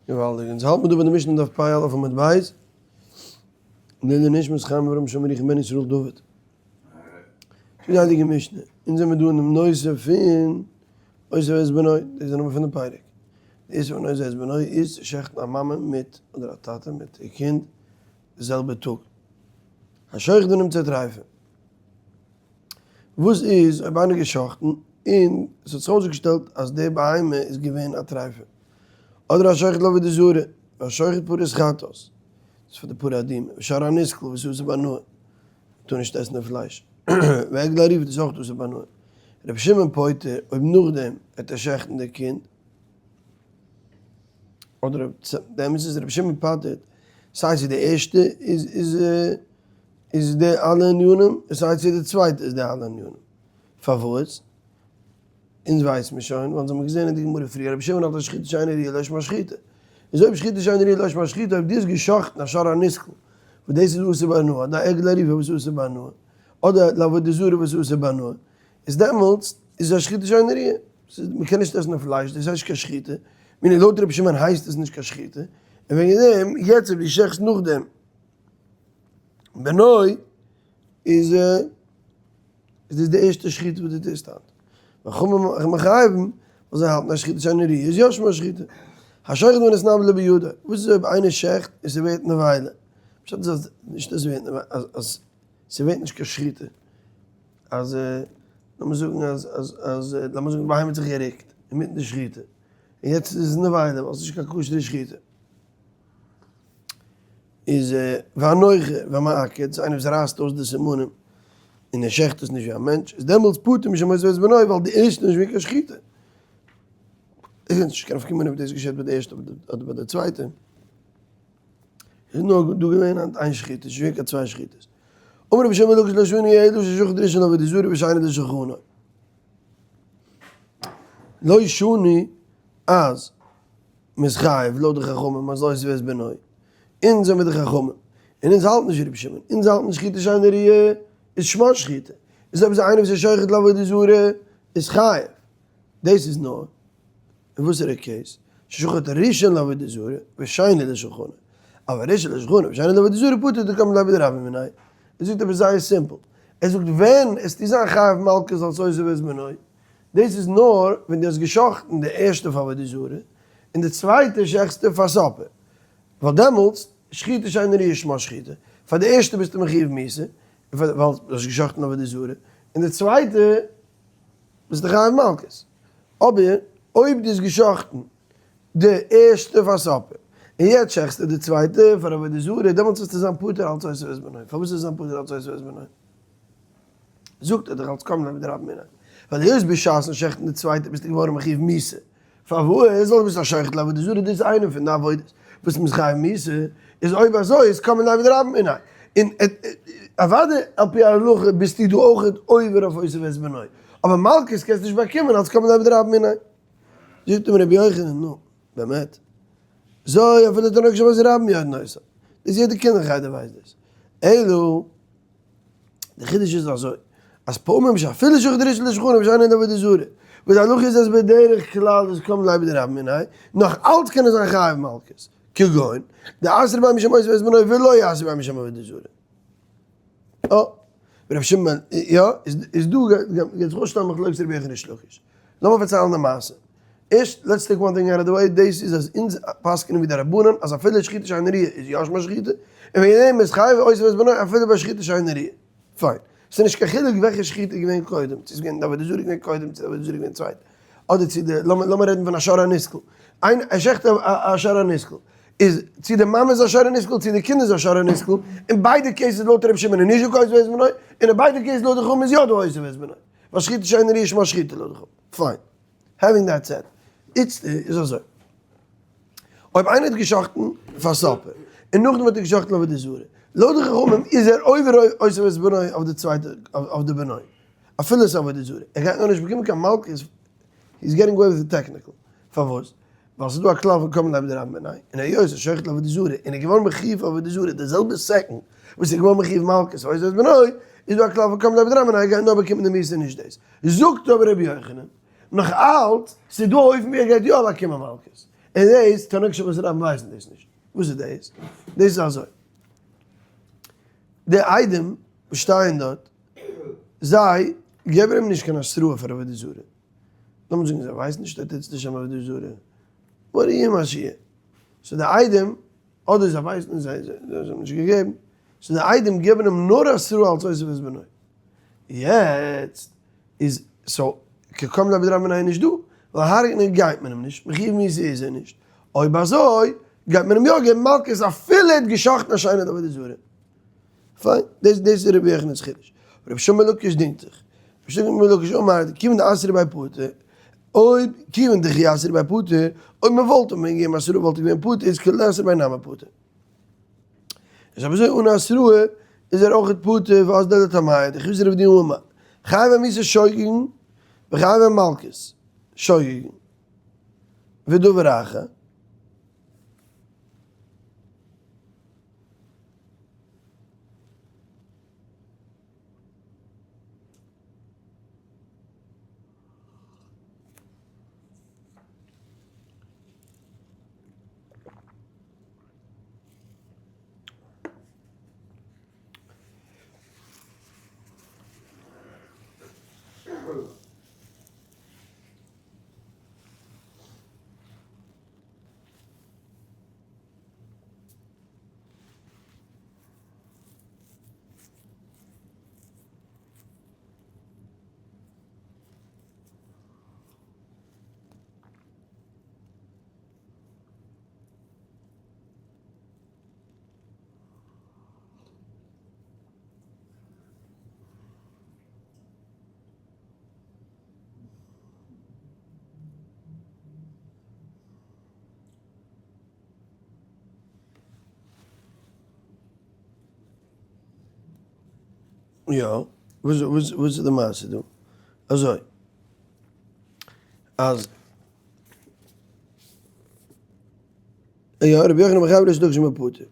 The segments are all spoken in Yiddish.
געוואלדיג, אונז האלט מיר דא ביי די משנה דף פ א עמוד ב', לעילוי נשמת חיים אברהם שמריך בן ישראל דוד. זאגט די הייליגע משנה, אונז זעמיר דא אינעם נושא פון אותו ואת בנו, דאס איז די נאמען פון די פרק. די איסור פון אותו ואת בנו איז צו שעכטן א מאמע מיט, אדער א טאטע מיט איר קינד, די זעלבע טאג. השוחט ונמצא טריפה. וואס איז אויב איינער געשאכטן און עס האט זיך אויסגעשטעלט אז די בהמה איז געווען א טריפה? אדער השוחט לעבודה זרה, והשוחט פרת חטאת, דאס איז פאר די פרה אדומה, ושור הנסקל וואס איז אסור בהנאה, מען טאר נישט עסן די פלייש, ועגלה ערופה דאס איז אויך אסור בהנאה. רבי שמעון פוטר אויב נאכדעם וועט ער שעכטן די קינד, אדער די אמת איז רבי שמעון פטר'ט סיי צו די ערשטע איז איז איז די אלע ענינים, און סיי צו די צווייטע איז די אלע ענינים. פארוואס? אונז ווייס מיר שוין, ווייל אונז האבן געזען אין די גמרא פריער, רבי שמעון האלט אז שחיטה שאינה ראויה לא שמה שחיטה. איז אויב שחיטה שאינה ראויה לא שמה שחיטה, אויב דו האסט גע'שחט'ן א שור הנסקל, וואס דאס איז אסור בהנאה, אדער א עגלה ערופה וואס איז אסור בהנאה, אדער לעבודה זרה וואס איז אסור בהנאה, איז דעמאלטס איז עס א שחיטה שאינה ראויה. ס'איז, מ'קען נישט עסן די פלייש, דאס הייסט נישט קיין שחיטה. מילא לויט רבי שמעון הייסט עס נישט קיין שחיטה, און וועגן דעם, יעצט אויב דו שעכטסט נאכדעם בנו איז איז דאס די ערשטע שחיטה וואס דו טוסט היינט. וחכמים מחייבים, ווייל זיי האלטן אז שחיטה שאינה ראויה איז יא שמה שחיטה. השוחט ונתנוולה בידו, וואס איז אויב איינער שעכט און ס'ווערט נבילה? פשט איז אז נישט אז ס'ווערט נבילה, אז אז ס'ווערט נישט קיין שחיטה. אז לאמיר זאגן אז אז אז לאמיר זאגן די בהמה האט זיך גערוקט אינמיטן די שחיטה, און יעצט איז עס נבילה ווייל ס'איז נישט קיין כשר'ע שחיטה. איז והנוחה והמעקד, איינער וואס רייסט אויס די סימנים און ער שעכט עס נישט ווי א מענטש, איז דעמאלטס פטור משום אותו ואת בנו, ווייל די ערשטע איז נישט געווען קיין שחיטה. איך ווייס נישט קיין נפקא מינה אויב דאס געשעט ביי די ערשטע אדער ביי די צווייטע. איז נאר דא געווען היינט איין שחיטה, נישט געווען קיין צוויי שחיטות. אמר רבי שמעון בן לקיש לא שנו אלא ששחט ראשון לעבודה זרה ושני לשולחנו. לא שנו אז מ'איז חייב לויט די חכמים אז אותו ואת בנו. אונז זעמיר די חכמים. און אונז האלטן נישט ווי רבי שמעון. אונז האלטן שחיטה שאינה ראויה איז שמה שחיטה. איז אויב איז איינער וואס איז שוחט לעבודה זרה איז חייב. דאס איז נאר אין וואסערע case? ששחט ראשון לעבודה זרה ושני לשולחנו. אבל ראשון לשולחנו ושני לעבודה זרה פטור דקם ליה בדרבה מיניה. ער זאגט עפעס זייער simple. ער זאגט ווען עסטו זיין חייב מלקות אלס אותו ואת בנו. דאס איז נאר ווען דו האסט גע'שחט'ן די ערשטע פאר עבודה זרה, און די צווייטע שעכטסטו פאר סאפער, ווייל דעמאלטס, שחיטה שאינה ראויה שמה שחיטה, פאר די ערשטע ביסטו מחיוב מיתה, ווייל דו האסט גע'שחט'ן עבודה זרה, און די צווייטע ביסטו חייב מלקות. אבער אויב דו האסט גע'שחט'ן די ערשטע פאר סאפער, און יעצט שעכטסטו די צווייטע פאר עבודה זרה, דעמאלטס וועסטו זיין פטור אלץ אותו ואת בנו. פארוואס וועסטו זיין פטור אלץ אותו ואת בנו? זאגט ער דאך אלס קם ליה בדרבה מיניה, ווייל היות בשעת'ן שעכטן די צווייטע ביסטו געווארן מחיוב מיתה, פארוואס ווייל דו ביסט א שוחט לעבודה זרה, דאס איז איינע פון די עבודות וואס מ'איז חייב מיתה, איז אויב אזוי איז קם ליה בדרבה מיניה, און אוודאי על פי ההלכה ביסטו דא אויך עובר אויף אותו ואת בנו, אבער מלקות קענסטו נישט באקומען אלס קם ליה בדרבה מיניה. זאגט אים רבי יוחנן, נו, באמת? זוי אפילו תינוק של בית רבן יודעין אותה, דאס יעדע קינד אין חדר ווייסט דאס, אלא. די חידוש איז אזוי, אז פעמים שאפילו שוחט ראשון לשולחנו ושני לעבודה זרה, וואס די הלכה איז אז בדרך כלל איז קם ליה בדרבה מיניה, נאך אלץ קען ער זיין חייב מלקות, כגון, דאתרא ביה משום אותו ואת בנו ולא אתרא ביה משום עבודה זרה. אה, רבי שמעון, יא, איז דא, גייט זיך אויסשטעלן מחלוקת רבי יוחנן ריש לקיש. לאמיר פארציילן די מעשה. ערשט, let's take one thing out of the way, דאס איז אז אונז פסק'נען ווי די רבנן אז אפילו שחיטה שאינה ראויה איז יא שמה שחיטה, און וועגן דעם איז חייב אותו ואת בנו אפילו ביי שחיטה שאינה ראויה. פיין. ס'איז נישט קיין חילוק וועלכע שחיטה איז געווען קודם, צו ס'איז געווען די עבודה זרה איז געווען קודם, צו די עבודה זרה איז געווען צווייט. אדער צו די, לאמיר רעדן פון א שור הנסקל. איין, ער שעכט א שור הנסקל. איז צו די מאמע איז א שור הנסקל צו די קינד איז א שור הנסקל, אין ביידע cases לויט רבי שמעון איז נישט דא קיין אותו ואת בנו, און אין ביידע cases לויט די חכמים איז יא דא אותו ואת בנו. ווייל שחיטה שאינה ראויה שמה שחיטה לויט די חכמים. פיין. Having that said, איצט איז אזוי, אויב איינער האט געשחט'ן פאר סאפער, און נאכדעם האט ער געשחט'ן עבודה זרה, לויט די חכמים איז ער עובר אותו ואת בנו אויף די צווייטע, אויף די בנו, אפילו עס איז עבודה זרה, ער גייט נאר נישט באקומען קיין מלקות, he is getting away with it technically, פארוואס? ווייל ס'איז דא א כלל פון קם ליה בדרבה מיניה, און היות ער שחט לעבודה זרה און איז געווארן מחיוב עבודה זרה די זעלבע second וואס איז געווארן מחיוב מלקות אותו ואת בנו, איז דא א כלל פון קם ליה בדרבה מיניה, ער גייט נאר באקומען די מיתה נישט דאס. זאגט אבער רבי יוחנן, נאך אלץ, ס'איז דא א אופן ווי ער גייט יא באקומען מלקות. און דאס, תינוק של בית רבן ווייסן דאס נישט. וואס איז דאס? דאס איז אזוי. די עדים וואס שטייען דארט, זיי געבן אים נישט קיין התראה פאר עבודה זרה. לאמיר זאגן זיי ווייסן נישט ער טוט לשם עבודה זרה. וואס יהיה מה שיהיה. so די עדים, אדער זיי ווייסן און זיי האבן נישט געגעבן. so די עדים געבן אים נאר התראה אלס אותו ואת בנו. יעצט איז so קם ליה בדרבה מיניה נישט דא, ווייל הרג'נען גייט מען אים נישט, מחיוב מיתה איז ער נישט, אויב אזוי גייט מען אים יא געבן מלקות אפילו ער האט גע'שחט'ן א שאינו עבודה זרה. פיין, דאס דאס איז רבי יוחנן'ס חידוש. רבי שמעון בן לקיש דינגט זיך. רבי שמעון בן לקיש אמר, כיוון דאתרו ביה פטור, אויב כיוון דכי אתרו ביה פטור, אויב מען וואלט אים געגעבן התראה וואלט ער געווען פטור, איז כדלא אתרו ביה נמי פטור. איז אויב אזוי אן התראה איז ער אויכעט פטור ואז לטעמיה דכי רב דימי אמר חייבי מיתה שוגגין וחייבי מלקות שוגגין ודבר אחר. יא, וואס וואס וואס איז די מעשה דא? אזוי, אז יא, רבי יוחנן בן חייב ריש לקיש מפוטר.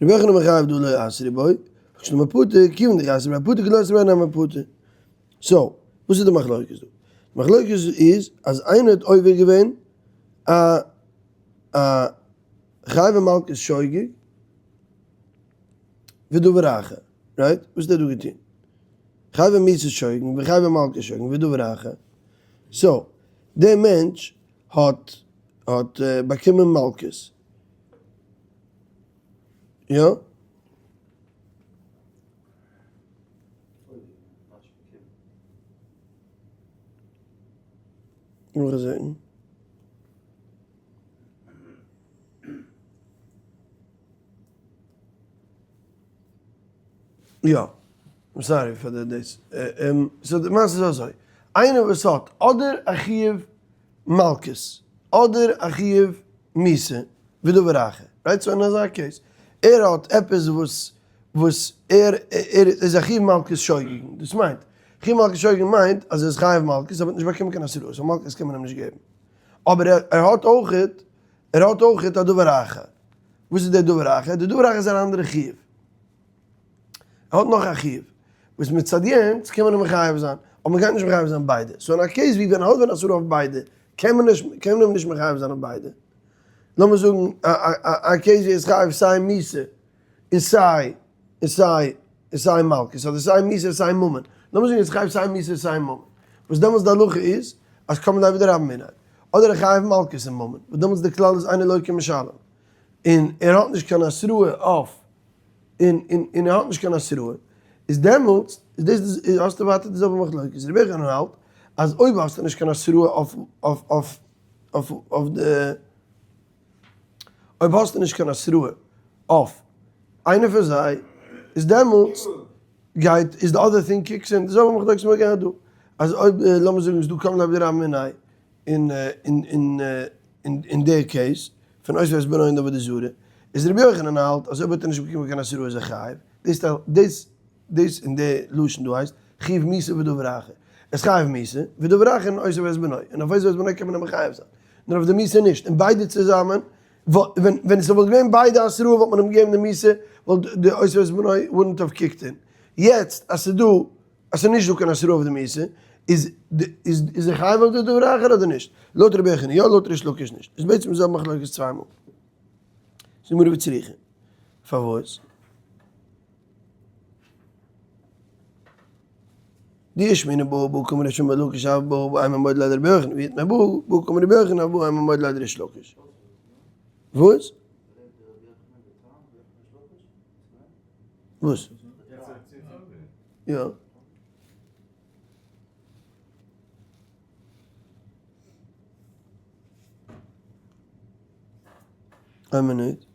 רבי יוחנן בן חייב דא לא אסרי בוי, כשלא מפוטר, כיוון דכי אסרי ביה פטור כדלא אתרו ביה נמי פטור. so, וואס איז די מחלוקת דא? די מחלוקת איז אז איינער האט עובר געווען א א חייבי מלקות שוגג ודבר אחר, right? וואס האט ער דא געטון? חייבי מיתות שוגג וחייבי מלקות שוגג ודבר אחר. so, דער מענטש האט האט באקומען מלקות. יא? לאמיך זען. יא, I'm sorry פאר די דאס. so די מעשה איז אזוי, איינער וואס האט אדער א חיוב מלקות אדער א חיוב מיתה ודבר אחר, right? so אין אזא case, ער האט עפעס וואס וואס ער ער איז א חיוב מלקות שוגגין, דאס מיינט, חיוב מלקות שוגגין מיינט אז ער איז חייב מלקות אבער האט נישט באקומען קיין התראה, so מלקות קען מען אים נישט געבן. אבער ער האט אויכעט ער האט אויכעט א דבר אחר. וואס איז דער דבר אחר? דער דבר אחר איז אן אנדערע חיוב. ער האט נאך א חיוב, וואס מצד יענץ קען מען אים מחייב זיין, אבער מען גייט נישט מחייב זיין ביידע. so אין א case ווי ווען ער האט ווען התראה אויף ביידע, קען מען נישט קען מען אים נישט מחייב זיין אויף ביידע. לאמיר זאגן א case ווי ער איז חייב סיי מיתה און סיי און סיי און סיי מלקות, אדער סיי מיתה און סיי ממון. לאמיר זאגן ער איז חייב סיי מיתה און סיי ממון, וואס דעמאלטס די הלכה איז אז קם ליה בדרבה מיניה. אדער ער חייב מלקות און ממון, וואס דעמאלטס די כלל איז אינו לוקה ומשלם, און ער האט נישט קיין התראה אויף און און און ער האט נישט קיין התראה, איז דעמאלטס איז דאס איז האסטו ווייטער די זעלבע מחלוקת, רבי יוחנן האלט אז אויב האסטו נישט קיין התראה אויף אויף אויף אויף אויף די אויב האסטו נישט קיין התראה אויף איינע פון זיי איז דעמאלטס גייט איז די other thing kicks in, די זעלבע מחלוקת מיר געהאט דא, אז אויב לאמיר זאגן איז דא קם ליה בדרבה מיניה אין אין אין די case פון אותו ואת בנו אין די עבודה זרה, איז רבי יוחנן האלט אז אויב האט ער נישט באקומען קיין התראה איז ער חייב, דאס דאס דאס אין די לשון דא הייסט חיוב מיתה ודבר אחר, ער איז חייב מיתה ודבר אחר אין אותו ואת בנו, און אויף אותו ואת בנו קען מען אים מחייב זיין, נאר אויף די מיתה נישט, און ביידע צוזאמען, ווען ווען עס וואלט געווען ביידע התראה וואלט מען אים געגעבן די מיתה, וואלט די אותו ואת בנו wouldn't have kicked in, יעצט אז ס'איז דא אז ס'איז נישט דא קיין התראה אויף די מיתה. איז איז איז ער חייב אויף די דבר אחר אדער נישט? לויט רבי יוחנן יא לויט ריש לקיש נישט. איז בעצם די זעלבע מחלוקת צוויי מאל. זאגט גמרא וצריכא. פארוואס? די אשמועינן בהא בהא קאמר ר' שמעון בן לקיש אף בהא בהא אימא מודה ליה דרבי יוחנן ואי איתמר בהא בהא קאמר רבי יוחנן אף בהא אימא מודה ליה דריש לקיש. וואס? וואס? יא. איין מינוט.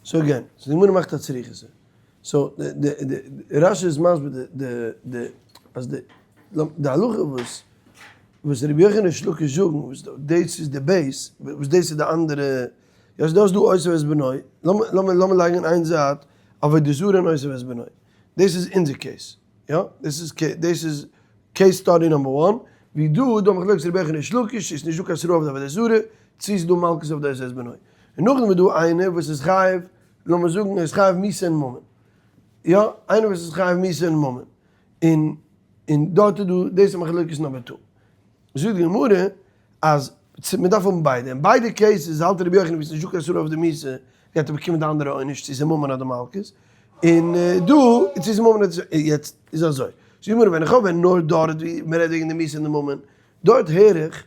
So again, so די גמרא מאכט א צריכותא. So די די רשי איז מסביר די די די אז די די הלכה וואס וואס רבי יוחנן ריש לקיש זאגן וואס דאס איז די base וואס דאס איז די אנדערע יא ס'דא דא אותו ואת בנו לאמיר לאמיר לאמיר לייגן אין איין זייט עבודה זרה און אותו ואת בנו דאס איז אונזער case יא דאס איז דאס איז case study number one ווי דא איז דא מחלוקת רבי יוחנן ריש לקיש איז נישט דא קיין התראה אויף די עבודה זרה צו איז דא מלקות אויף די אותו ואת בנו און נאכדעם איז דא איינער וואס איז חייב לאמיר זאגן ער איז חייב מיתה און ממון יא איינער וואס איז חייב מיתה און ממון און און דארט איז דא דאס איז מחלוקת number two. זאגט די גמרא אז מען דארף האבן ביידע, אין ביידע cases האלט רבי יוחנן ווי ס'איז נישטא קיין התראה אויף די מיתה גייט ער באקומען די אנדערע עונש צו ס'איז ממון אדער מלקות, און דא צו ס'איז ממון אדער יעצט איז אזוי, זאגט די גמרא ווען איך האב ווען נאר דארט ווי מען רעדט וועגן די מיתה און די ממון, דארט הער איך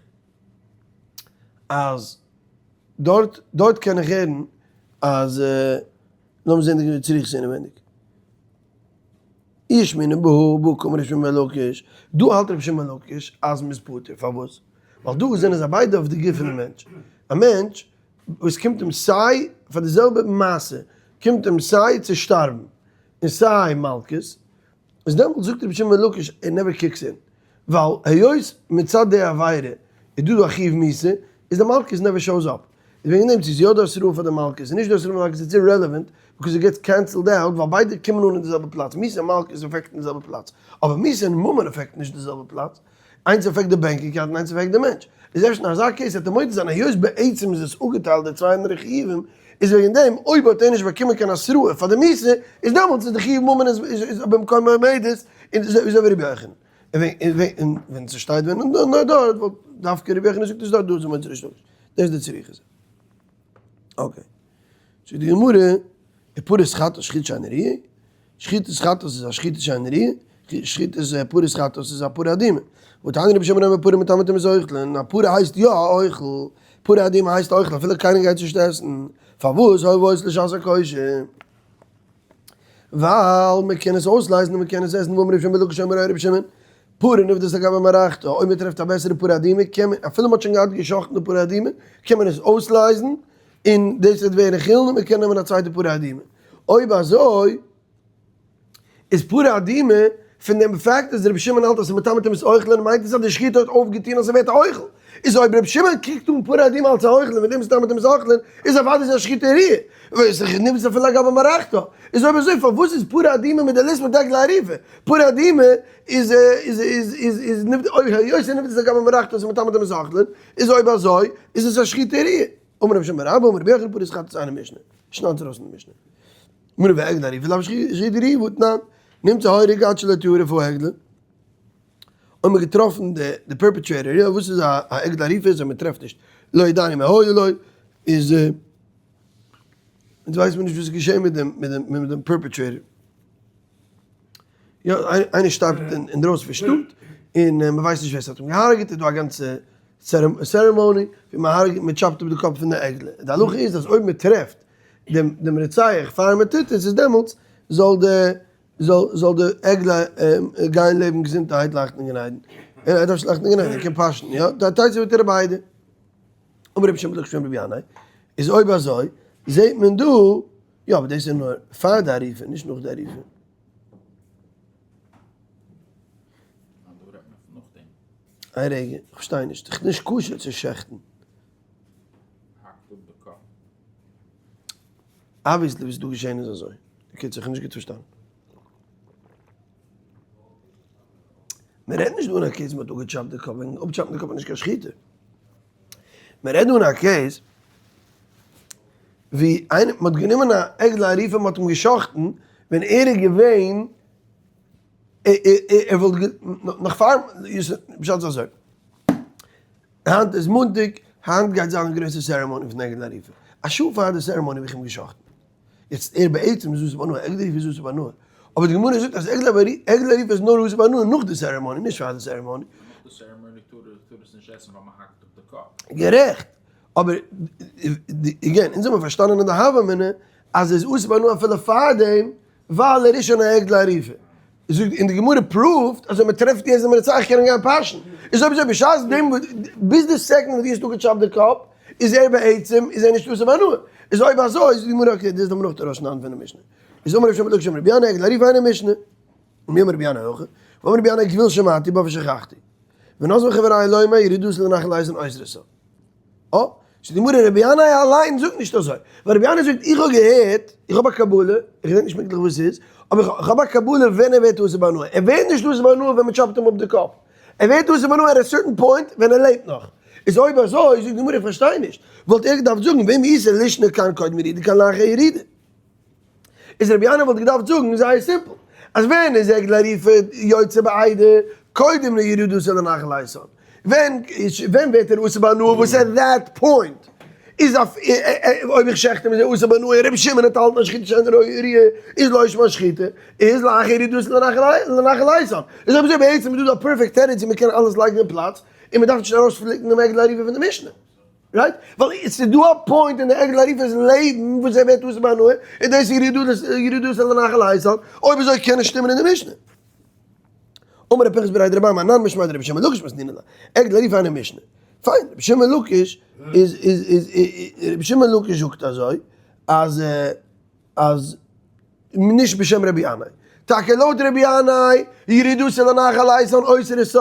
אז דארט דארט קען איך הערן אז לאמיר זען די צריכותא אינעווייניג. אי אשמעינן בהא בהא קאמר ר' שמעון בן לקיש, דא האלט רבי שמעון בן לקיש אז מ'איז פטור, פארוואס? ווייל דא זענען זיי ביידע אויף די גוף פונעם מענטש, א מענטש וואס קומט אים סיי פאר די זעלבע מעשה, קומט אים סיי צו שטארבן און סיי מלקות, איז דעמאלטס זאגט רבי שמעון בן לקיש it never kicks in, ווייל היות מצד די עבירה איז דא דא א חיוב מיתה, איז די מלקות never shows up. איז וועגן דעם צו איז יא דא התראה פאר די מלקות און נישט דא התראה פאר די מלקות איז irrelevant, because it gets cancelled out ווייל ביידע קומען אן אין די זעלבע פלאץ, מיתה און מלקות affect ן די זעלבע פלאץ, אבער מיתה און ממון affect ן נישט די זעלבע פלאץ, איינס affect די bank account און איינס affect די מענטש. איז אפשר אין אזא case וועט ער מודה זיין היות בעצם איז עס אפגעטיילט די צוויי אנדערע חיובים, איז וועגן דעם אויב האט ער נישט באקומען קיין התראה פאר די מיתה איז דעמאלטס איז די חיוב ממון איז במקומו עומדת און אזוי ווי רבי יוחנן. און ווען ס'שטייט ווען נאר דארט וואלט דווקא רבי יוחנן זאגט עס דארט דא איז מוציא ריש לקיש. דאס איז די צריכותא. Okay. זאגט די גמרא, ופרת חטאת שחיטה שאינה ראויה, שחיטת חטאת איז א שחיטה שאינה ראויה, שחיטת פרת חטאת איז א פרה אדומה. והתניא רבי שמעון אומר פרה מטמאה טומאת אוכלין, א פרה הייסט יא א אוכל, פרה אדומה הייסט אוכל אפילו קיינער גייט נישט עסן, פארוואס הואיל והיתה לשעת הכושר? ווייל מען קען עס אויסלייזן און מען קען עס עסן, ואמר רבי שמעון בן לקיש אמר רבי שמעון, פרה נפדית על גבי מערכתה, אויב מען טרעפט א בעסערע פרה אדומה קען מען, אפילו מען האט שוין געהאט גע'שחט'ן די פרה אדומה, קען מען עס אויסלייזן, און דאס וועט ווערן חולין און מען קען נעמען א צווייטע פרה אדומה. אויב אזוי איז פרה אדומה, פון דעם פאקט אז רבי שמעון האלט אז ס'איז מטמא טומאת אוכלין מיינט עס אז די שחיטה האט אויפגעטון אז ס'ווערט א אוכל. איז אויב רבי שמעון קוקט אן פרה אדומה אלס א אוכל און מיט דעם איז מטמא טומאת אוכלין, איז אוודאי איז א שחיטה ראויה. וואס איך נעם עס אפילו על גבי מערכתה. איז אויב אזוי פארוואס איז פרה אדומה מיט די ליסט מיט עגלה ערופה? פרה אדומה איז איז איז איז איז נבד אויב היות ס'איז נפדית על גבי מערכתה איז מטמא טומאת אוכלין, איז אויב אזוי איז עס א שחיטה ראויה. אמר רבי שמעון בר אבא אמר רבי יוחנן פרת חטאת אינה משנה. שניידט ארויס פון די משנה. אמר רבי עגלה ערופה לאו שחיטה ראויה והתנן. נמצא ההורג עד שלא טהרה העגלה. אויב מ'האט געטראפן די perpetrator, יא וואס איז א עגלה ערופה איז אז מ'טרעפט נישט, לא ידענו מה היה לו, איז אונז ווייסט מען נישט וואס איז געשען מיט דעם מיט דעם מיט דעם perpetrator. יא איינער שטארבט אינדרויסן פון שטאט און מ'ווייסט נישט ווער ס'האט אים געהארגעט איז דא א גאנצע ceremony ווי מ'הארגעט מ'טשאפט אפ די קאפ פון די עגלה. די הלכה איז אז אויב מ'טרעפט דעם דעם רוצח פאר מ'טוט עס איז דעמאלטס זאל די זאל זאל די עגלה גיין לעבן געזונטערהייט לייכט אין גן עדן. און ער דארף נישט לייכט אין גן עדן ער קען פאשן יא. די תוספות רבי ביידע. אמר רבי שמעון בן לקיש משום רבי ינאי. איז אויב אזוי זעהט מען דא, יא אבער דאס איז נאר פאר די עריפה נישט נאך די עריפה. איין רגע, איך פארשטיי נישט, איך נישט כשר צו שעכטן. Obviously וואס איז דא געשען איז אזוי. בקיצור, איך האב נישט גוט פארשטאנען. מען רעדט נישט דא אין א case מען האט אפגעטשאפט די קאפ, וועגן אפטשאפן די קאפ איז נישט קיין שחיטה. מען רעדט דא אין א case ווי איינער, מען האט גענומען א עגלה ערופה מען האט אים געשאכטן ווען ער איז געווען, ער וואלט נאך פאר, פשט איז אזוי, היינט איז מאנטאג, היינט גייט זיין די גרויסע ceremony פון עגלה ערופה, א שעה פאר די ceremony האב איך אים געשאכטן. יעצט ער בעצם איז אסור בהנאה, עגלה ערופה איז אסור בהנאה, אבער די גמרא זאגט אז עגלה ערופה איז נאר אסור בהנאה נאך די ceremony, נישט פאר די ceremony. נאך די ceremony טאר ער עס נישט עסן ווייל מען האקט אפ די קאפ. גערעכט, אבער again, אונז האבן פארשטאנען אין די הוה אמינא אז ער איז אסור בהנאה אפילו פארדעם, ווייל ער איז שוין א עגלה ערופה. זאגט און די גמרא proof ט אז אויב מען טרעפט יעצט דעם רוצח קען ער גיין פאשן. איז אויב אזוי בשעת דעם ביז די second וואס דו האסט אפגעטשאפט די קאפ איז ער בעצם איז ער נישט אסור בהנאה. איז אויב אזוי זאגט די גמרא okay דאס איז דאך נאך די ראש נאנט פון די משנה. איז אמר רבי שמעון לקיש אמר רבי ינאי עגלה ערופה אינה משנה. ומי אמר רבי ינאי הכי? ואמר רבי ינאי גוויל שמעתי בה ושכחתי. ונזמי חבריי לומר ירידתו לנחל איתן אוסרתה. אה, זאגט די גמרא רבי ינאי אליין זאגט נישט אזוי, ווייל רבי ינאי זאגט איך האב געהערט, איך האב א קבלה, איך געדענק נישט פונקטליך וואס ס'איז, אבער איך האב א קבלה ווען ער ווערט אסור בהנאה, ער ווערט נישט אסור בהנאה ווען מ'טשאפט אים אפ די קאפ, ער ווערט אסור בהנאה at a certain point ווען ער לעבט נאך, איז אויב אזוי זאגט די גמרא איך פארשטיי נישט, וואלט ער געדארפט זאגן ואם איתא לישנא כאן קודם ירידה כאן לאחר ירידה. איז רבי ינאי וואלט געדארפט זאגן זייער simple, אז ווען איז עגלה ערופה יוצא בעדה קודם לירידתו לנחל איתן, ווען ווען ווערט ער אסור בהנאה וואס at that point איז אויב איך שעכט אים איז ער אסור בהנאה, רבי שמעון האט האלטן אז שחיטה שאינה ראויה איז לא שמה שחיטה, איז לאחר ירידתו לנחל איתן, איז אויב אזוי בעצם איז דא א perfect תירוץ ווי מען קען אלעס לייגן אין פלאץ און מען דארף נישט ארויספליקן דעם עגלה ערופה פון די משנה. Right? ווייל עס איז דא א point אין די עגלה ערופה'ס לעבן וואס ער ווערט אסור בהנאה, און דאס איז ירידתו לנחל איתן, אויב אזוי קען עס שטימען אין די משנה. אמר ר' פנחס בריה דרבי אמי אנן משמיה דרבי שמעון לקיש מתנינן לה, עגלה ערופה אינה משנה. פיין, רבי שמעון לקיש איז איז איז רבי שמעון לקיש זאגט אזוי אז אז נישט בשם רבי ינאי. טאקע לויט רבי ינאי, ירידתו לנחל איתן אוסרתה,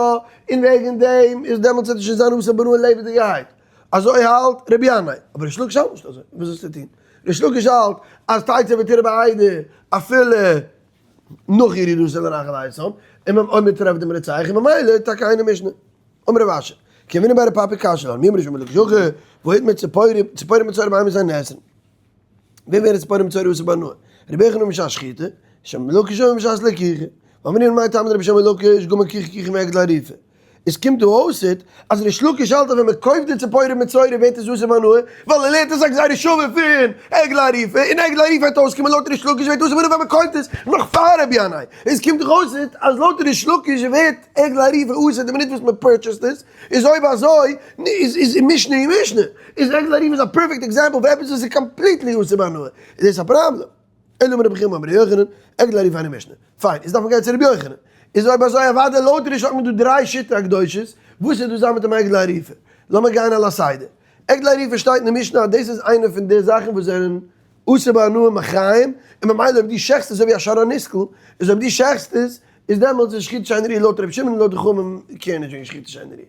און וועגן דעם איז דעמאלטס וועט ער שוין זיין אסור בהנאה לעבעדיגערהייט. אזוי האלט רבי ינאי. אבער ריש לקיש האלט נישט אזוי. וואס זאלסטו טון? ריש לקיש האלט אז תצא ותרעה בעדה אפילו נאך ירידתו לנחל איתן, און אויב מען טרעפט דעם רוצח און ממילא טאקע אינה משנה. אמר רב אשי, כי הוינן בי רב פפי קשיא לן, מי אמר ריש לקיש הכי, והא איתמר ציפורים מצורע בהמות אינן נאסרין. ווען ווערט ציפורים מצורע אסור בהנאה? רבי יוחנן בשעת שחיטה, שמעון לקיש אומר בשעת לקיחה. ואמרינן מאי טעמא דרבי שמעון לקיש גמר קיחה קיחה מעגלה ערופה. עס קומט דא אויסעט אז ריש לקיש האלט אז ווען מען קויפט די ציפורים מצורע ווערט עס אסור בהנאה, ווייל ער לערנט עס א גזירה שווה פון עגלה ערופה, און עגלה ערופה וועט אויסקומען לויט ריש לקיש ווערט אסור בהנאה ווען מען קויפט עס נאך פאר רבי ינאי. עס קומט דאך אויסעט אז לויט ריש לקיש ווערט עגלה ערופה אסור די מינוט וואס מען purchase ט עס, איז אויב אזוי איז איז משנה היא משנה, איז עגלה ערופה איז א perfect example פון עפעס וואס איז completely אסור בהנאה, איז דאס א פראבלעם? אלא אמר רבי חייא אמר רבי יוחנן, עגלה ערופה אינה משנה. פיין, איז דארף מען גיין צו רבי יוחנן. איז אויב אזוי אוודאי לויט ריש האט מען דא דריי שיטות הקדושות, וואס איז דא זיין מיט דעם עגלה ערופה? לאמיר גיין על הסדר. עגלה ערופה שטייט אין די משנה אז דאס איז איינע פון די זאכן וואס זענען אסור בהנאה מחיים, און ממילא אויב דו שעכסט עס אזוי ווי א שור הנסקל, איז אויב דו שעכסט עס, איז דעמאלטס איז שחיטה שאינה ראויה לויט רבי שמעון און לויט די חכמים קעיר נישט וועגן שחיטה שאינה ראויה.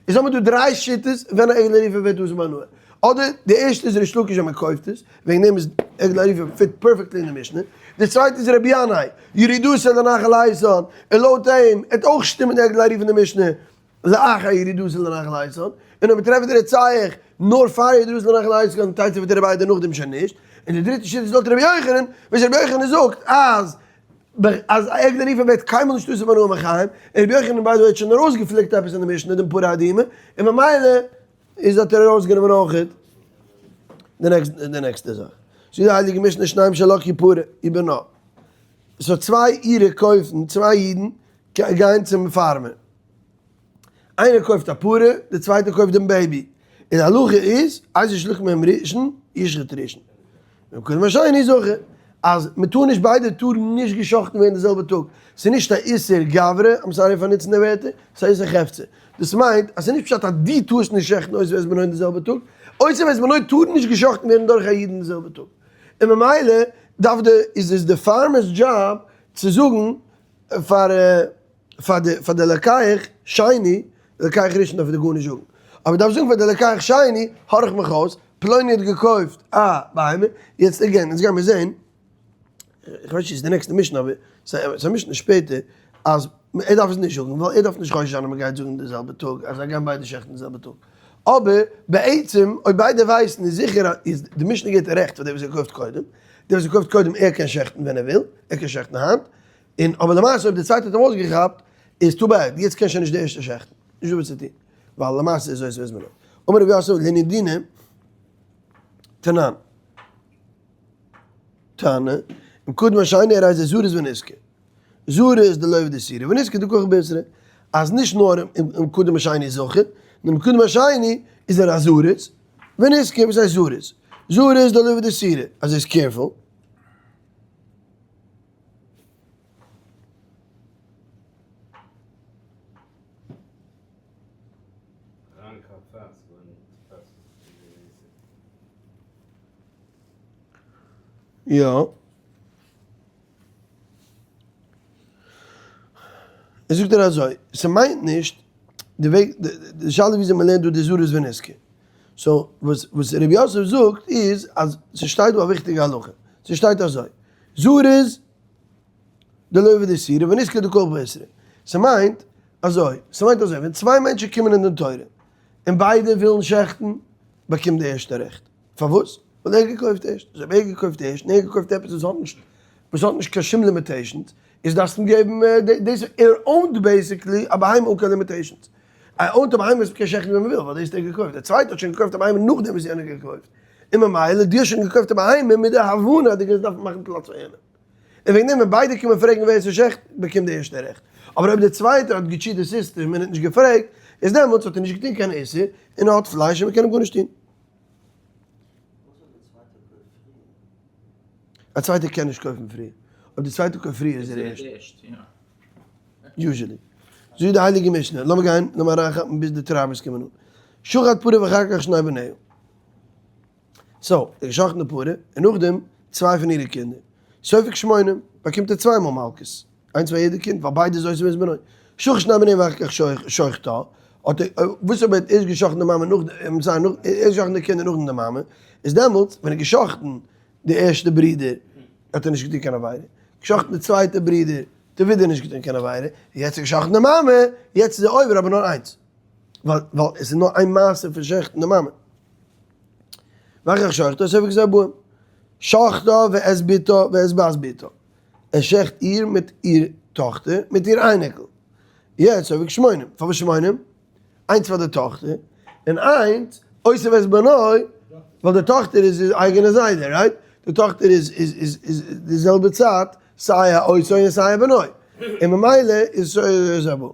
איז האבן מיר דא דריי שיטות ווען א עגלה ערופה ווערט אסור בהנאה. אדער די ערשטע איז ריש לקיש ווען מען קויפט עס, וועגן דעם איז עגלה ערופה fit perfectly אין די משנה. די צווייטע איז רבי ינאי, ירידתו לנחל איתן, און לויט אים עט אויך שטימען די עגלה ערופה אין די משנה לאחר ירידתו לנחל איתן, און אויב מען טרעפט די רוצח נאר פאר ירידתו לנחל איתן תצא ותרעה בעדה נאכדעם שוין נישט. און די דריטע שיטה איז לויט רבי יוחנן, וואס רבי יוחנן זאגט אז אז עגלה ערופה ווערט קיינמאל נישט אסור בהנאה מחיים, און רבי יוחנן by the way האט שוין ארויסגעפליקט עפעס אין די משנה דעם פרה אדומה, און ממילא איז האט ער ארויסגענומען אויכעט די נעקסטע זאך. זאגט די הייליגע משנה שניים שלקחו פרה ובנה, so צוויי אירע קויפן, צוויי אידן גייען צום farmer, איינער קויפט א פרה, דער צווייטער קויפט דעם baby, און די הלכה איז, איזהו שלקח מהם ראשון, ישחט ראשון. ואם קדם השני זכה, אז מען טאר נישט ביידע טארן נישט געשאכטן ווערן די זעלבע טאג, ס'איז נישט א איסור גברא, I'm sorry פאר נוצן די ווערטער, ס'איז א איסור חפצא. דאס מיינט אז ס'איז נישט פשט אז דו טארסט נישט שעכטן אותו ואת בנו אין די זעלבע טאג, אותו ואת בנו טאר נישט געשאכטן ווערן דורך א איד אין די זעלבע טאג. און ממילא דארף די איז עס די farmer's job צו זאגן פאר פאר די פאר די לוקח שני, די לוקח ראשון דארף דיר גארנישט זאגן, אבער דארף זאגן פאר די לוקח שני, הארך מיך אויס, פלוני האט געקויפט א בהמה, יעצט again, אונז גיימיר זעהן, איך ווייס נישט צו ס'איז די נעקסטע משנה אבער ס'איז א משנה שפעטער, אז ער דארף עס נישט זאגן, ווייל ער דארף נישט חושש זיין אז מ'גייט זאגן די זעלבע טאג, אז זיי גייען ביידע שעכטן די זעלבע טאג. אבער בעצם אויב ביידע ווייסן איז זיכער אז די משנה געבט רעכט פאר דער וואס האט געקויפט קודם, דער וואס האט געקויפט קודם ער קען שעכטן ווען ער וויל, ער קען שעכטן היינט, און אבער למעשה אויב די צווייטע האט אים אויסגעכאפט איז too bad, יעצט קען שוין נישט די ערשטע שעכטן, נישט דא וואס צו טון, ווייל למעשה איז אזוי ס'איז מנהג. אמר רבי יוסף לענין דינא תנן, תנא, אם קדם השני הרי זה זריז ונשכר. זריז דלא עביד איסורא ונשכר דכח באיסורא, אז נישט נאר אם קדם השני איז זכר, נאר אם קדם השני איז ער א זריז ונשכר, וואס הייסט זריז? זריז דלא עביד איסורא, אז ער איז careful. יא. זאגט ער אזוי, ס'מיינט נישט די וועג, די שאלה איז וויאזוי מ'לערנט דא די זריז ונשכר. so וואס וואס ר' יוסף זאגט איז אז ס'שטייט דא א וויכטיגע הלכה, ס'שטייט אזוי, זריז דלא עביד איסורא ונשכר דכח באיסורא. ס'מיינט אזוי, ס'מיינט אזוי, ווען צוויי מענטשן קומען אין דין תורה און ביידע ווילן שעכטן, באקומט די ערשטע רעכט. פארוואס? ווייל ער האט געקויפט ערשט. אז אויב ער האט געקויפט ערשט און ער האט געקויפט עפעס וואס האט נישט, וואס האט נישט קיין שום limitations, איז דארפסטו אים געבן דאס, ער own ט basically א בהמה אן קיין limitations. ער own ט א בהמה וואס מ'קען שעכטן ווען מ'וויל, ווייל דאס האט ער געקויפט. דער צווייטער האט שוין געקויפט א בהמה נאכדעם וואס יענער האט געקויפט. און ממילא דו האסט שוין געקויפט א בהמה מיט די הבנה אז דו גייסט דארפן מאכן פלאץ פאר יענעם. און וועגן דעם ווען ביידע קומען פרעגן ווער ס'שעכט, באקומט דער ערשטער רעכט. אבער אויב דער צווייטער האט גע cheat די סיסטעם און האט נישט געפרעגט, איז דעמאלטס האט ער נישט געטון קיין איסור, און ער האט פלייש און מ'קען אים גארנישט טון. א צווייטער קען נישט קויפן פריער. אויב די צווייטער קויפט פריער איז ער ערשט. usually. זאגט די הייליגע משנה, לאמיר גיין, לאמיר אריינכאפן ביז די טרייבערס קומען אן. שחט פרה ואחר כך שני בניה. so, ער האט געשחט'ן די פרה, און נאכדעם צוויי פון אירע קינדער. סופג שמונים, באקומט ער צוויי מאל מלקות. איינס פאר יעדע קינד, ווייל ביידע איז אותו ואת בנו. שחט שני בניה ואחר כך שוחטה, האט ער, וואס אויב ער האט ערשט געשחט'ן די מאמע נאכדעם, זיי נאך, ערשט געשחט'ן די קינדער נאכדעם די מאמע, איז דעמאלטס ווען ער האט געשחט'ן די ערשטע ברודער האט ער נישט געטון קיין עבירה, געשחט'ן די צווייטע ברודער האט ער ווידער נישט געטון קיין עבירה, יעצט האט ער געשחט'ן די מאמע, יעצט איז ער עובר אבער נאר איינס, ווייל ווייל עס איז נאר איין מעשה פון שעכטן די מאמע. ואחר כך שוחטה, סופג ארבעים. שחטה ואת בתו ואת בת בתו. ער שעכט איר מיט איר טאכטער מיט איר אייניקל. יעצט סופג שמונים. פארוואס שמונים? איינס פאר די טאכטער, און איינס אותו ואת בנו, ווייל די טאכטער איז איר אייגענע זיידע, right? די טאכטער איז איז איז איז די זעלבע צייט סיי א אותו און סיי א בנו, און ממילא איז איז א בו.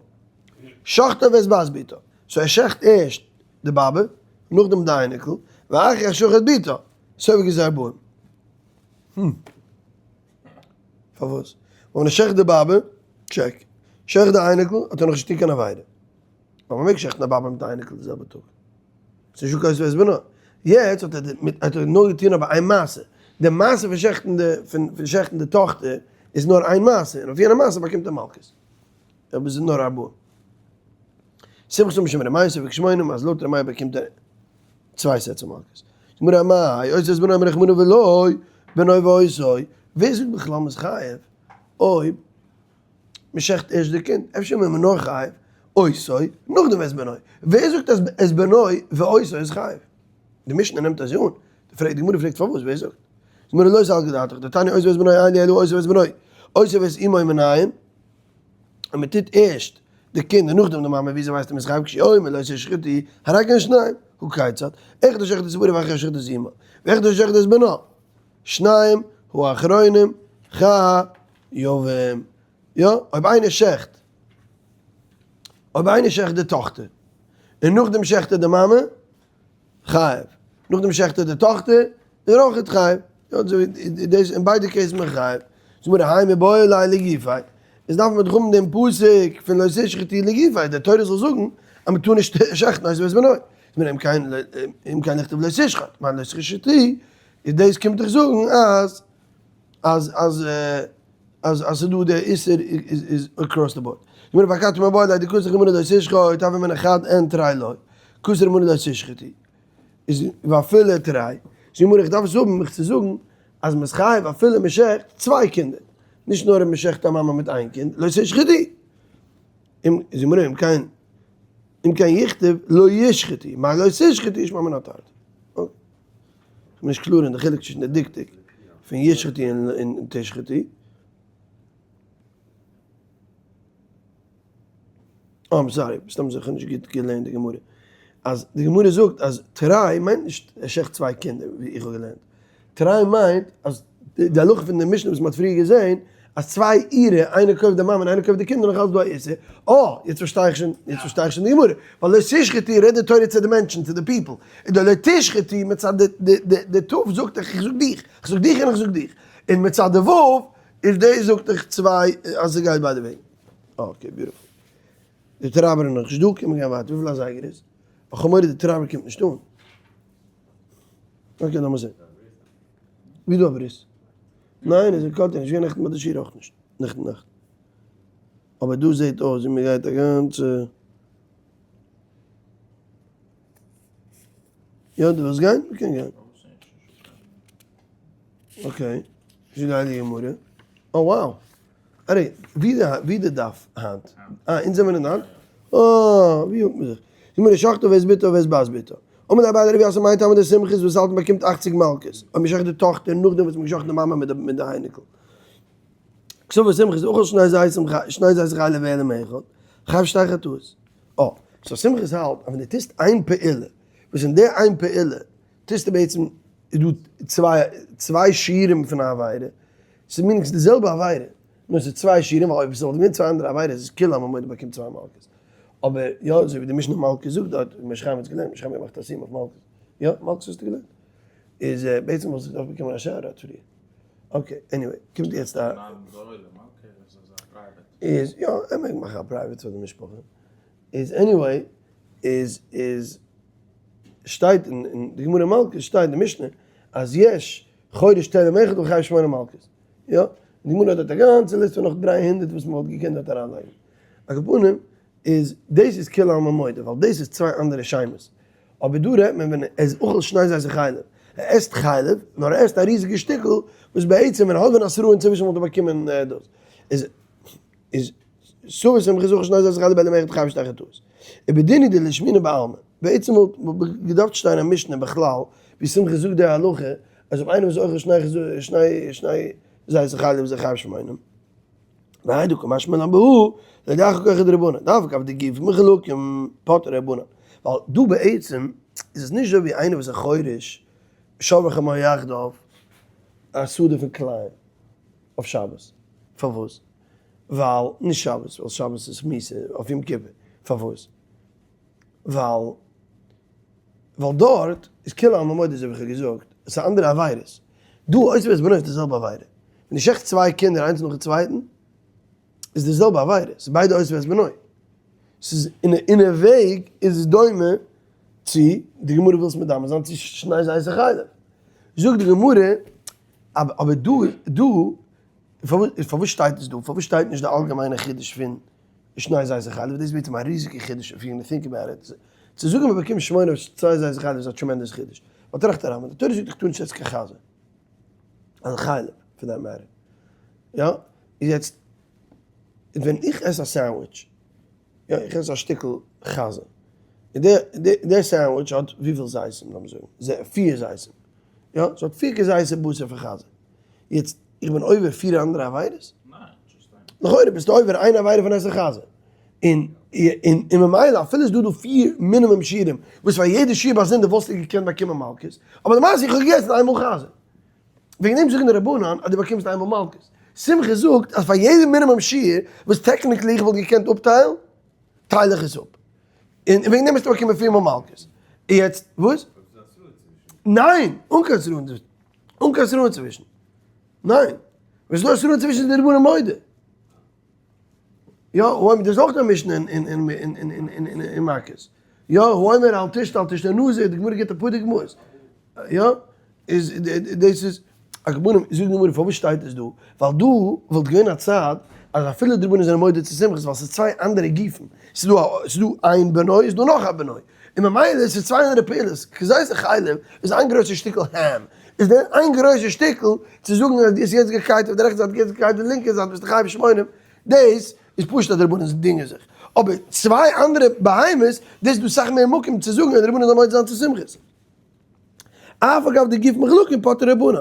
שחטה ואת בת בתו. so ער שעכט ערשט די באבע, נאכדעם די אייניקל, ואחר כך שחט בתו, סופג ארבעים. פארוואס? ווייל ווען ער שעכט די באבע, check. שעכט די אייניקל, האט ער נאכנישט געטון קיין עבירה. ווייל מ'מעג שעכטן א באבע מיט א אייניקל די זעלבע טאג. ס'איז נישטא קיין אותו ואת בנו. יעצט האט ער מיט האט ער נאר געטון אבער איין מעשה. די מעשה פון שעכטן די פון שעכטן די טאכטער איז נאר איין מעשה, און אויף יענע מעשה באקומט ער מלקות. אבער ס'איז נאר ארבעה. סומכוס אמר משום ר' מאיר סופג שמונים אז לויט ר' מאיר באקומט ער צוויי sets מלקות. גמרא אמאי אותו ואת בנו אמר רחמנא ולא בנו ואותו, ווער זאגט בכלל מ'איז חייב אויב מ'שעכט ערשט די קינד, אפשר איז מען נאר חייב אותו נאכדעם ואת בנו, ווער זאגט אז את בנו ואותו איז חייב? די משנה נעמט אזוי אן, די גמרא פרעגט פארוואס, ווער זאגט? גמרא לא סלקא דעתך, דתניא אותו ואת בנו אין לי אלא אותו ואת בנו, אותו ואת אמו מנין, און מען טוט ערשט די קינד און נאכדעם די מאמע, וויאזוי ווייסטו מ'איז חייב כשאומר לא תשחטו הרי כעין שניים, הא כיצד, אחד השוחט את פרה ואחר השוחט את אמה, ואחד השוחט את בנה, שניים האחרונים חייבים. יא, אויב איינער שעכט, אויב איינער שעכט די טאכטער, און נאכדעם שעכט ער די מאמע, חייב. נאכדעם שעכט ער די טאכטער, איז ער אויכעט חייב. יא, אזוי ווי דאס אין ביידע cases מען חייב. זאגט מיר האי מיבעי ליה לגופיה. איז דארף מען דאך האבן דעם פסוק פון לא תשחטו לגופיה, די תורה זאל זאגן אז מען טאר נישט שעכטן אותו ואת בנו. איז אם כן אם כן לכתוב לא תשחט, מאי לא תשחטו, איז דאס קומט דאך זאגן אז אז אז אז אז ס'איז דא די איסור איז איז across the board. גמרא ואכתי מיבעי ליה דכתב רחמנא לא תשחט הוה אמינא חד אין תרי לא, כתב רחמנא לא תשחטו איז ואפילו תרי, זאגט גמרא איך דארף עס האבן מיך צו זאגן אז מ'איז חייב אפילו מ'שעכט צוויי קינדער, נישט נאר אויב מ'שעכט א מאמע מיט איין קינד, לא תשחטו. אם זאגט גמרא אם כן אם כן יכתוב לא ישחטו, מאי לא תשחטו שמע מינה תרתי. אקעי. כ'בין נישט קלאר אין די חילוק צווישן די דקדוק פון ישחטו און תשחטו. אה I'm sorry, מסתם זיכער נישט גוט געלערנט די גמרא. אז די גמרא זאגט אז תרי מיינט נישט ער שעכט צוויי קינדער ווי איך האב געלערנט. תרי מיינט אז די הלכה פון די משנה וואס מען האט פריער געזען אז צוויי אירע איינער קויפט די מאמע און איינער קויפט די קינדער נאך אלץ דא א איסור. אה יעצט פארשטיי איך שוין יעצט פארשטיי איך שוין די גמרא. ווייל לא תשחטו רעדט די תורה צו די מענטשן צו די people. און די לא תשחטו מצד די די די ת' זאגט איך איך זאג דיך. איך זאג דיך און איך זאג דיך. און מצד די ו' איז די זאגט איך צוויי אז ס'גייט ביידע וועגן. okay beautiful. די טרייבער איז נאכנישט דא, קען מען גיין ווייטער, וויפיל אזייגער איז? איך האב מורא די טרייבער קומט נישט אן. okay לאמיר זען. ווי דא א ברית? ניין איז אין קאלטער נישט געווען נעכטן ביי די שיעור אויך נישט, נעכטן נאכט. אבער דא זעט אויס ווי מען גייט א גאנצע. יא דו ווילסט גיין? מ'קען גיין. okay, זאגט די הייליגע גמרא. oh wow! ארי, ווי די ווי די דף היינט? אה, אונז זעמיר אין היינט? אה, ווי יאגט מען זיך? זאג מיר, שחטו ואת בתו ואת בת בתו. אמר ליה אביי לרב יוסף מאי טעמא דסומכוס וואס האלט מ'באקומט אכציג מלקות, אויב מ'שחט די טאכטער נאכדעם וואס מ'געשחט די מאמע מיט די מיט די אייניקל. קסבר סומכוס אכל שני זיתים שני זיתי חלב העלם אחד, חייב שתי חטאות. אה, so סומכוס האלט אז ווען דו טוסט איין פעולה, וואס אין די איין פעולה טוסטו בעצם איז דא צוויי צוויי שיעורים פון א עבירה, ס'איז meaning ס'איז די זעלבע עבירה, נאר ס'איז צוויי שיעורים, ווייל אויב ס'וואלט געווען צוויי אנדערע עבירות איז כולי עלמא מודה באקומט צוויי מלקות. אבער יא, אזוי ווי די משנה מלקות זאגט דארט, משה חיים האט עס געלערנט, משה חיים האט געמאכט א סיום אויף מלקות. יא, מלקות האסטו געלערנט? איז בעצם וואלסטו געדארפט באקומען א שער דארט פריער. okay, anyway, קומט יעצט א. איז יא, ער מעג מאכן א private פאר די משפחה. איז anyway, איז איז שטייט אין די גמרא מלקות שטייט די משנה אז יש חורש תלם אחד וחייב שמונה מלקות. יא, די גמרא האט דארט א גאנצע ליסט פון נאך 300 וואס מען וואלט געקענט דארט אריינלייגן. על כל פנים איז דאס איז כולי עלמא מודה ווייל דאס איז צוויי אנדערע שמות. אבער דא רעדט מען ווען ער איז אוכל שני זיתי חלב. ער עסט חלב, נאר ער עסט א ריזיגע שטיקל וואס בעצם ווען ער האט ווען א שררה אינצווישן וואלט ער באקומען דאס. איז איז סובר סומכוס אכל שני זיתי חלב בהעלם אחד חייב שתי חטאות. ובדין הוא דלשמעינן בעלמא. בעצם וואלט געדארפט שטיין א משנה בכלל ווי סומכוס זאגט די הלכה אז אויב איינער איז אוכל שני שני שני זיתי חלב איז ער חייב שמונים. והאי דקא משמע לן בהא להודיעך כחא דרבנן דווקא אויף די גופים מחולקים פטור רבנן ווייל דא בעצם איז עס נישט אזוי ווי איינער וואס איז חורש שור וחמור יחדיו א שדה פון כלאים אויף שבת פארוואס ווייל נישט שבת ווייל שבת איז מיתה אויף יום כיפור פארוואס ווייל ווייל דארט איז כולי עלמא מודה אזוי ווי איך האב געזאגט עס איז אנדערע עבירות דא אויס וועסט בנוי איז די זעלבע עבירה ווען דו שעכטסט צוויי קינדער איינס נאכן צווייטן איז די זעלבע עבירה ס'איז ביידע אותו ואת בנו ס'איז אין אין א וועג איז עס דומה צו די גמרא וויל עס מדמה זיין צו שני זיתי חלב זאגט די גמרא אבער דא דא פארוואס שטייט עס דא פארוואס שטייט נישט די אלגעמיינע חידוש פון שני זיתי חלב דאס איז בעצם א ריזיגע חידוש if you gonna think about it צו זאגן מען באקומט שמונה אויף צוויי זיתי חלב איז א tremendous חידוש ווייל טראכט אריין ווען די תורה זאגט איך טאר נישט עסן קיין חזיר אדער חלב for that matter יא איז יעצט ווען איך עס א sandwich יא איך עס א שטיקל חזיר און די די sandwich האט וויפיל זיתים לאמיר זאגן פיר זיתים יא ס'האט פיר כזיתים בשר פון חזיר יעצט איך בין עובר פיר אנדערע עבירות? לכאורה ביסטו עובר איין עבירה פון עסן חזיר. און און ממילא אפילו איז דא דא פיר מינימום שיעורים וואס פאר יעדע שיעור באזונדער וואלסטו געקענט באקומען מלקות, אבער למעשה איך האב געגעסן איינמאל חזיר. וועגן דעם זאגן די רבנן אז דו באקומסט איינמאל מלקות. סומכוס זאגט אז פאר יעדע מינימום שיעור וואס technically איך וואלט געקענט אפטיילן, טייל איך עס אפ. און וועגן דעם וועסטו באקומען פיר מאל מלקות. יעצט, וואס? ניין! אן קיין שררה אינצווישן. אן קיין שררה אינצווישן. ניין. ווען ס'איז דא א שררה אינצווישן איז די רבנן מודה. יא, אוי, דאס איז אויך א משנה אין מכות. יא, האומר אל תשתה אל תשתה נזיר, די גמרא גיבט אפאר דוגמאות. יא, איז דאס איז, על כל פנים, זאגט די גמרא פארוואס שטייט עס דא? ווייל דא וואלט געווען א צד אז אפילו די רבנן זענען מודה צו סומכוס ווייל ס'איז צוויי אנדערע גופים, ס'איז דא ס'איז דא איין בנוי איז דא נאך א בנוי, און ממילא ס'איז צוויי אנדערע פעולות, כזית החלב איז איין גרויסע שטיקל ham, איז דער איין גרויסע שטיקל צו זאגן אז דו האסט יעצט געקייט אויף די רעכטע זייט יעצט געקייט אויף די לינקע זייט ביסטו חייב שמונים, דאס איז פשוט אז די רבנן דינגען זיך, אבער צוויי אנדערע בהמות, דאס איז דא סאך מער מקום צו זאגן אז די רבנן זאלן מודה זיין צו סומכוס. אף על גב דגוף מחולקים פטור רבנן.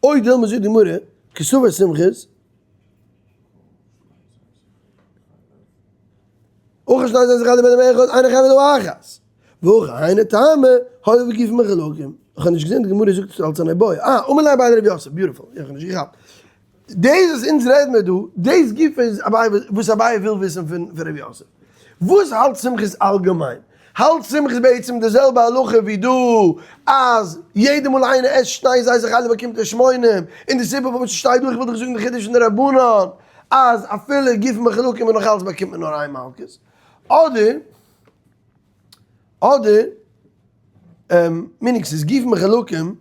אוי דילמא זאגט די גמרא, קסבר סומכוס, אויך שני זיי זיך אלע בן אחד איינער חייב אלא אחת. והכא היינו טעמא, הואיל וגופין מחולקים. איך האב נישט געזען די גמרא זאגט עס אלס אן איבעיא. אה, אמר ליה אביי לרב יוסף, beautiful, איך האב נישט געכאפט. דאס וואס אונז רעד מיר דא, דאס גופא איז אביי וואס אביי וויל וויסן פון ר' יוסף. וואס האלט סומכוס אלגעמיין? האלט סומכוס בעצם די זעלבע הלכה ווי דא, אז יעדע מאל איינער עסט שני זיתי חלב באקומט ער שמונים, און די סיבה פארוואס ס'שטייט דא, איך וויל דיך זאגן די חידוש פון די רבנן, אז אפילו גופין מחולקים און נאכאלץ באקומט מען נאר איין מלקות, אדער אדער meaning ס'איז גופין מחולקים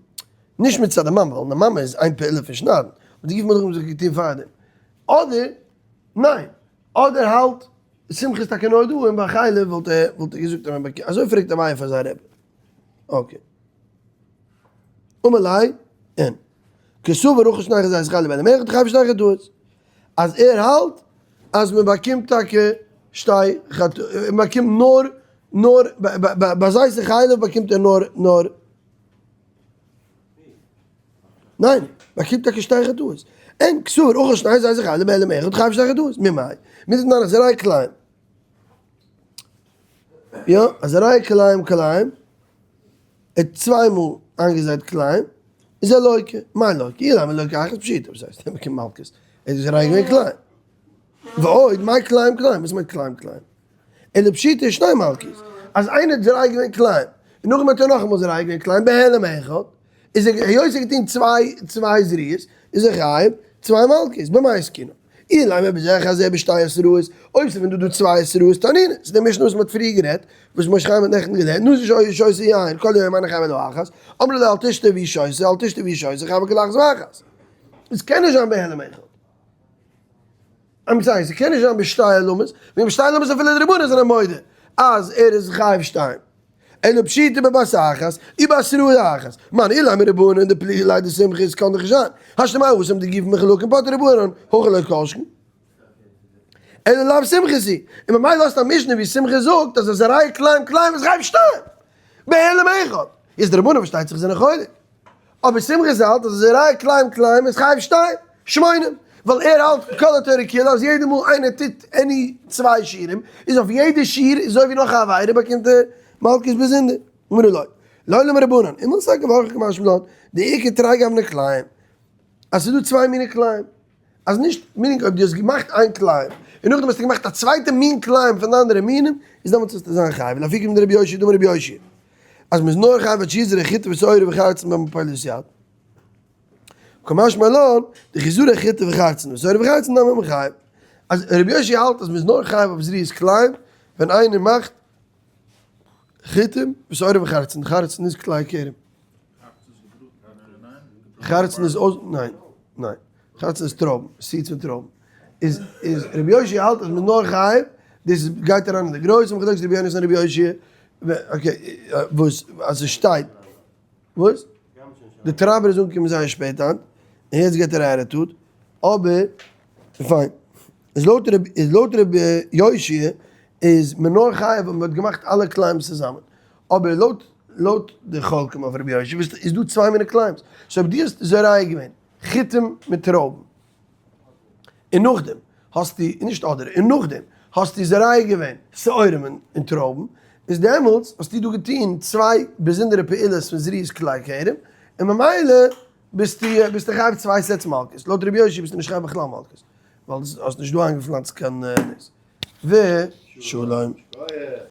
נישט מצד די מאמע, ווייל די מאמע איז איין פעולה פון שניידן, אבער די גופין מחולקים האבן זיך געטון פארדעם, אדער ניין, אדער האלט סומכוס טאקע נאר דא און ביי חלב וואלט ער וואלט ער געזאגט אז מען באקומט, אזוי פרעגט אביי פאר זיין רבי. okay. אמר ליה, אין. קסבר אכל שני כזיתי חלב בהעלם אחד חייב שתי חטאות. אז ער האלט אז מען באקומט טאקע שתי חטאות, מען באקומט נאר נאר ביי זיתי חלב באקומט ער נאר נאר ניין, באקומט טאקע שתי חטאות. אין קסבר אכל שני כזיתי חלב בהעלם אחד חייב שתי חטאות. ממאי? מדתנן הזורע כלאים. יא, הזורע כלאים כלאים. ער האט צוויי מאל איינגעזייט כלאים, איז ער לוקה, מאי לוקה? אילימא לוקה אחת פשיטא, וואס הייסט ער באקומט מלקות? ער איז זורע געווען כלאים. ועוד, מאי כלאים כלאים? וואס מיינט כלאים כלאים? אלא פשיטא שני מלקות, אז איינער האט זורע געווען כלאים, און נאכדעם האט ער נאכאמאל זורע געווען כלאים בהעלם אחד, איז ער היות ער האט געטון צוויי צוויי זריעות, איז ער חייב צוויי מלקות, במאי עסקינן? אילימא בזה אחר זה בשתי התראות, אויב ס'איז ווען דא דא צוויי התראות תנינא, ס'איז די משנה וואס מ'האט פריער גערעדט, וואס משה חיים האט נעכטן געלערנט, נזיר שהיה שותה יין כל היום אינו חייב אלא אחת, אמרו לו אל תשתה והוא שותה, אל תשתה והוא שותה, חייב כל אחת ואחת. עס קען נישט זיין בהעלם אחד. I'm sorry, ס'קען נישט זיין בשתי העלמות, ווען בשתי העלמות אפילו די רבנן זענען מודה אז ער איז חייב שתיים. אלא פשיטא בבת אחת, ובהתראה אחת. מאן אילימא רבנן דפליגי עליה דסומכוס קאן דאך נישט זיין. השתא מאי התם דגופין מחולקין פטור רבנן, הכא לא כל שכן. אלא לאו סומכוס היא. און ממילא האסטו א משנה ווי סומכוס זאגט אז הזורע כלאים כלאים איז חייב שתיים. בהעלם אחד. איז די רבנן פארשטייט זיך זענען חולק. אבער סומכוס האלט אז הזורע כלאים כלאים איז חייב שתיים. שמונים. ווייל ער האלט כל התורה כולה אז יעדע מאל איינער טוט any צוויי שיעורים איז אויף יעדע שיעור איז אזוי ווי נאך א עבירה באקומט ער מלקות באזונדער. אמרו לו. לעולם רבנן. ומילתא כורך כמשמע לן. דאיכא תרי גווני כלאים. אז ס'איז דא צוויי מיני כלאים. אז נישט meaning אויב דו האסט געמאכט איין כלאים און נאכדעם האסטו געמאכט א צווייטע מין כלאים פון די אנדערע מינים איז דעמאלטס וועסטו זיין חייב לאפוקי מדרבי יאשיה דאמר רבי יאשיה אז מ'איז נאר חייב עד שיזרע חיטה ושעורה וחרצן במפולת יד קא משמע לן דכי זרע חיטה וחרצן ושעורה וחרצן נמי מיחייב אז רבי יאשיה האלט אז מ'איז נאר חייב אויף זריעת כלאים ווען איינער מאכט חיטים ושעורה וחרצן, חרצן איז כלאי כרם. חרצן איז אויס, ניין, ניין, חרצן איז טרויבן, seeds פון טרויבן. איז, איז רבי יאשיה האלט אז מ'איז נאר חייב, דאס איז גייט אריין אין די גרויסע מחלוקת רבי יונתן און רבי יאשיה, okay, וואס, אז עס שטייט, וואס? די טרייבער איז אנגעקומען זייער שפעט היינט, און יעצט געט ער א attitude, אבער, פיין. איז לויט רבי, איז לויט רבי יאשיה איז מען נאר חייב אויב מען האט געמאכט אלע כלאים צוזאמען, אבער לויט לויט די חולקים אויף רבי יאשיה איז דא צוויי מיני כלאים, so אויב דו האסט זורע געווען חיטים מיט טרויבן, און נאכדעם האסטו, נישט אדער, און נאכדעם האסטו זורע געווען שעורים און טרויבן, איז דעמאלטס האסטו דא געטון צוויי באזונדערע פעולות פון זריעת כלאי כרם, און ממילא ביסטו ביסטו חייב צוויי sets מלקות, לויט רבי יאשיה ביסטו נישט חייב בכלל מלקות, ווייל האסט נישט דא איינגעפלאנצט קיין דאס. ושלום.